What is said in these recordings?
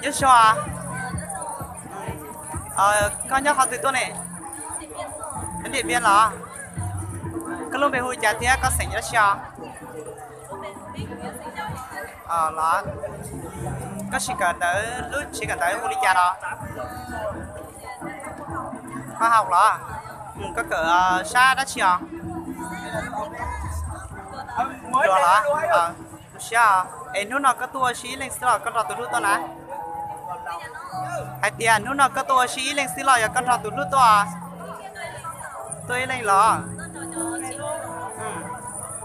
Nyob zoo, koj nyob qhov twg tuaj ne? Nyob Điện Biên los? Koj lub npe hu li cas thiab koj xeem nyob dab tsi os? Los, koj siv kawm ntawv, lub siv kawm ntawv hu li cas los? Khoa học los? Koj kawm sab dab tsi os? Los, siab. Es hnub no koj tuaj ua si ib leeg xwb los koj nrog tus hlub tuaj na? Hais tias hnub no koj tuaj ua si ib leeg xwb los yog koj nrog tus hlub tuaj? Tuaj ib leeg los?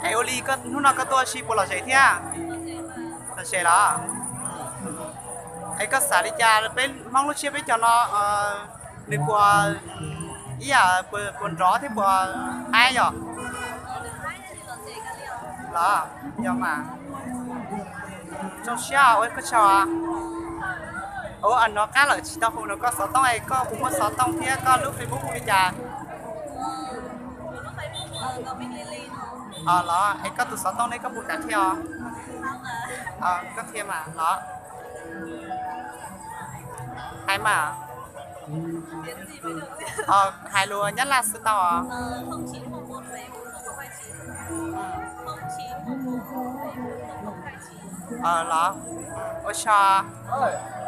Es ua li hnub no koj tuaj ua si puas lom zem thiab? Lom zem los? Es koj xav li cas peb Hmoob lub tsiab peb cov no, nws puas ib yam, puas nrov thiab puas haib yom? Los, yog mas. Zoo siab ua koj tsaug. Ua, hnov qab lawm tsis tau hu no, koj xov tooj es koj puas muaj xov tooj thiab koj lub Facebook hu li cas? Los, es koj tus xov tooj ne koj puas kam qhia os? Koj qhia mas los. Hais mas. Hais lus Nyab Laj xwb tau os. Los, ua tsaug.